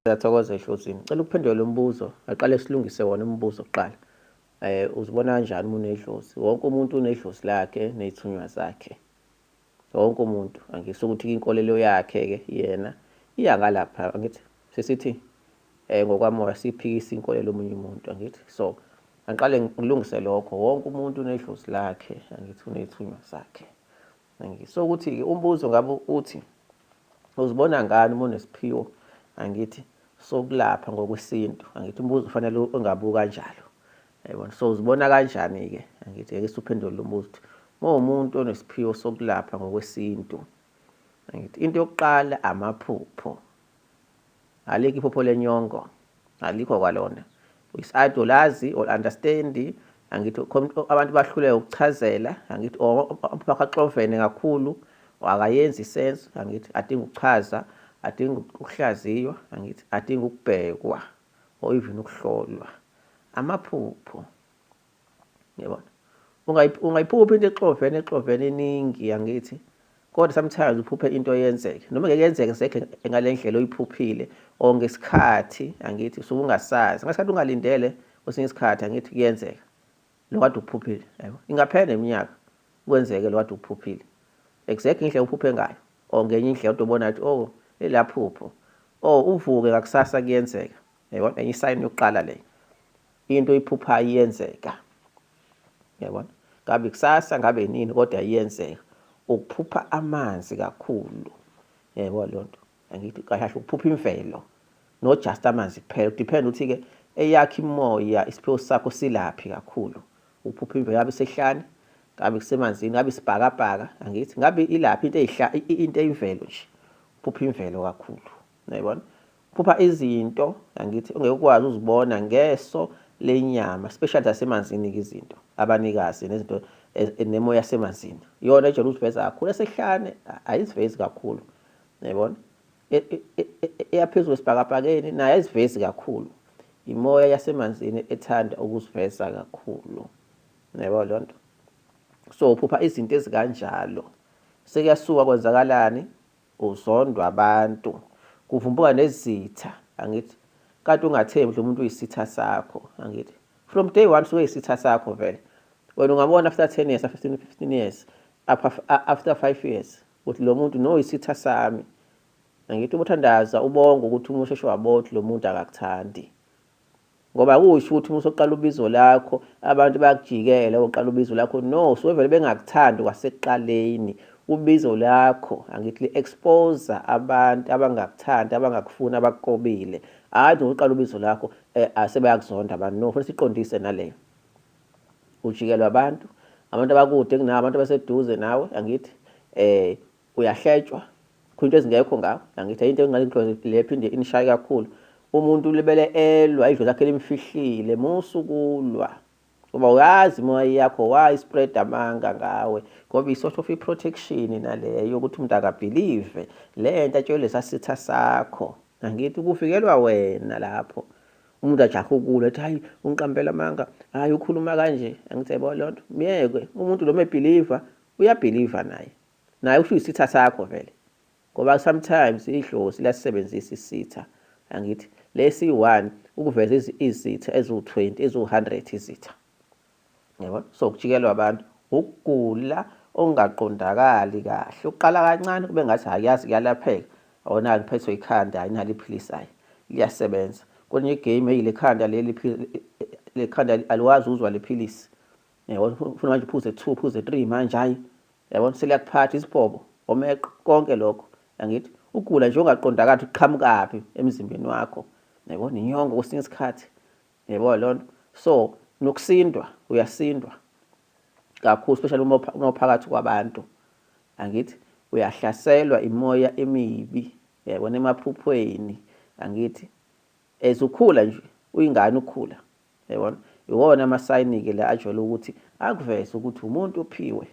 Siyathokoza ehlosini. Cela ukuphendula lo mbuzo. Aqale silungise wona umbuzo kuqala. Uzibona kanjani uma unedlozi? Wonke umuntu unedlozi lakhe ney'thunywa zakhe. Wonke umuntu. Angisho ukuthi inkolelo yakhe-ke yena iya ngalapha, angithi sesithi ngokwamoya siphikisa inkolelo omunye umuntu, angithi. So angiqale ngilungise lokho. Wonke umuntu unedlozi lakhe, angithi uney'thunywa zakhe. Angithi so ukuthi-ke umbuzo ngabe uthi uzibona ngani uma unesiphiwo, angithi, sokulapha ngokwesintu? Angithi umbuzo ufanele ungabuka kanjalo, yayibona. So uzibona kanjani-ke? Angithi ake suphendule lo mbuzo ukuthi uma umuntu onesiphiwo sokulapha ngokwesintu, angithi into yokuqala amaphupho. Alikho iphupho lenyongo, alikho kwalona. Is-idolazi or understand, angithi abantu bahluleka ukuchazela, angithi amaphupho akho axovene kakhulu, akayenzi isense, angithi adinga ukuchaza, adinga ukuhlaziywa, angithi adinga ukubhekwa or even ukuhlolwa. Amaphupho, yabona, ungayiphupha into exovene exovene eningi, angithi, kodwa sometimes uphuphe into yenzeke noma ngeke yenzeke sekhe ngale ndlela oyiphuphile or ngesikhathi, angithi usuke ungasazi ngesikhathi ungalindele. Kwesinye isikhathi, angithi, kuyenzeka lo kade ukuphuphile, yabo, ingaphela neminyaka kwenzeke lo kade ukuphuphile exactly indlela uphuphe ngayo or ngenye indlela, kodwa ubona ukuthi oh, elaphupho or uvuke ngakusasa kuyenzeka, yabona. Enye isayini yokuqala leyo, into oyiphuphayo iyenzeka, yabona, ngabe kusasa ngabe nini, kodwa iyenzeka. Ukuphupha amanzi kakhulu, yebo, leyo nto, angithi, kahle kahle ukuphupha imvelo, not just amanzi kuphela. Depend ukuthi-ke eyakho imoya, isiphiwo sakho silaphi kakhulu. Uphupha imvelo, ngabe isehlane, ngabe kusemanzini, ngabe isibhakabhaka, angithi, ngabe ilaphi into eyihla, into eyimvelo nje. Uphupha imvelo kakhulu, uyayibona. Uphupha izinto, angithi, ongeke ukwazi uzibona ngeso lenyama, especially zasemanzini-ke, izinto abanikazi nezinto nemoya yasemanzini iyona ejwayele ukuziveza kakhulu. Esehlane ayizivezi kakhulu, uyayibona. Eyaphezulu esibhakabhakeni nayo ayizivezi kakhulu. Imoya yasemanzini ethanda ukuziveza kakhulu, uyayibona leyo nto. So uphupha izinto ezikanjalo, sekuyasuka kwenzakalani? Uzondwa abantu, kuvumbuka nezitha, angithi, kanti ungathembi lo muntu uyisitha sakho, angithi from day one suke yisitha sakho vele. Wena ungabona after 10 years, after 15 years, after 5 years ukuthi lo muntu no isitha sami, angithi. Uma uthandaza ubonga ukuthi uma usheshe wabona ukuthi lo muntu akakuthandi, ngoba kusho ukuthi uma usoqala ubizo lakho abantu bayakujikela. Uqala ubizo lakho, no, suke vele bengakuthandi kwasekuqaleni. Ubizo lakho, angithi, li-expose abantu abangakuthandi, abangakufuni, abakukobile. Hhayi nje uqala ubizo lakho asebayakuzonda abantu, no. Fanele siqondise naleyo. Ujikelwa abantu, abantu abakude kunawe, abantu abaseduze nawe, angithi, uyahletshwa khona into ezingekho ngawe, angithi. Into engathi le phinde inishaye kakhulu, umuntu ulibele elwa, idlozi lakhe limfihlile. Musukulwa ngoba uyazi imoya yakho why spread amanga ngawe, ngoba i-sort of i-protection naleyo ukuthi umuntu akabelieve le nto atshelwe lesasitha sakho, angithi. Kuvikelwa wena lapho umuntu ajaha ukulwa, ethi hayi, ungiqambela amanga, hayi, ukhuluma kanje, angithi, yabo leyo nto. Myeke umuntu lo, ebelieva uyabelieva naye, naye usho isitha sakho vele, ngoba sometimes idlozi liyasebenzisa isitha, angithi, lesi 1 ukuveza izitha eziwu-20, eziwu-100 izitha, yabona. So kujikelwa abantu, ukugula okungaqondakali kahle, uqala kancane kube ngathi akuyazi kuyalapheka, awona ngiphethwe ikhanda, ayinalo iphilisi, hayi, liyasebenza kwenye igame, hey, lekhanda leli, lekhanda aliwazi uzwa lephilisi, yabona, ufuna manje uphuze 2, uphuze 3 manje, hayi, yabona, seliyakuphatha isibhobo, omeqo, konke lokho, angithi. Ugula nje ungaqondakali uqhamukaphi emzimbeni wakho, yabona, inyongo kwesinye isikhathi, yabo leyo nto. So nokusindwa, uyasindwa kakhulu, especially uma uphakathi kwabantu, angithi. Uyahlaselwa imoya emibi, yabona, emaphuphweni, angithi, as ukhula nje, uyingane ukhula, yabona. Iwona amasayini-ke la ajwayele ukuthi akuveze ukuthi umuntu ophiwe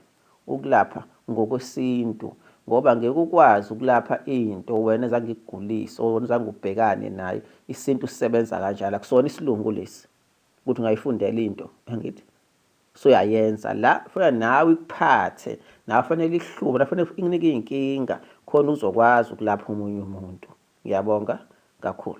ukulapha ngokwesintu, ngoba ngeke ukwazi ukulapha into wena ezange ikugulise or wena zange ubhekane nayo. Isintu sisebenza kanjalo, akusona isilungu lesi ukuthi ungayifundela into, angithi, soyayenza la. Funa nawe ikuphathe, nawe fanele ihluphe, nawe fanele ikunike iy'nkinga khona uzokwazi ukulapha omunye umuntu. Ngiyabonga kakhulu.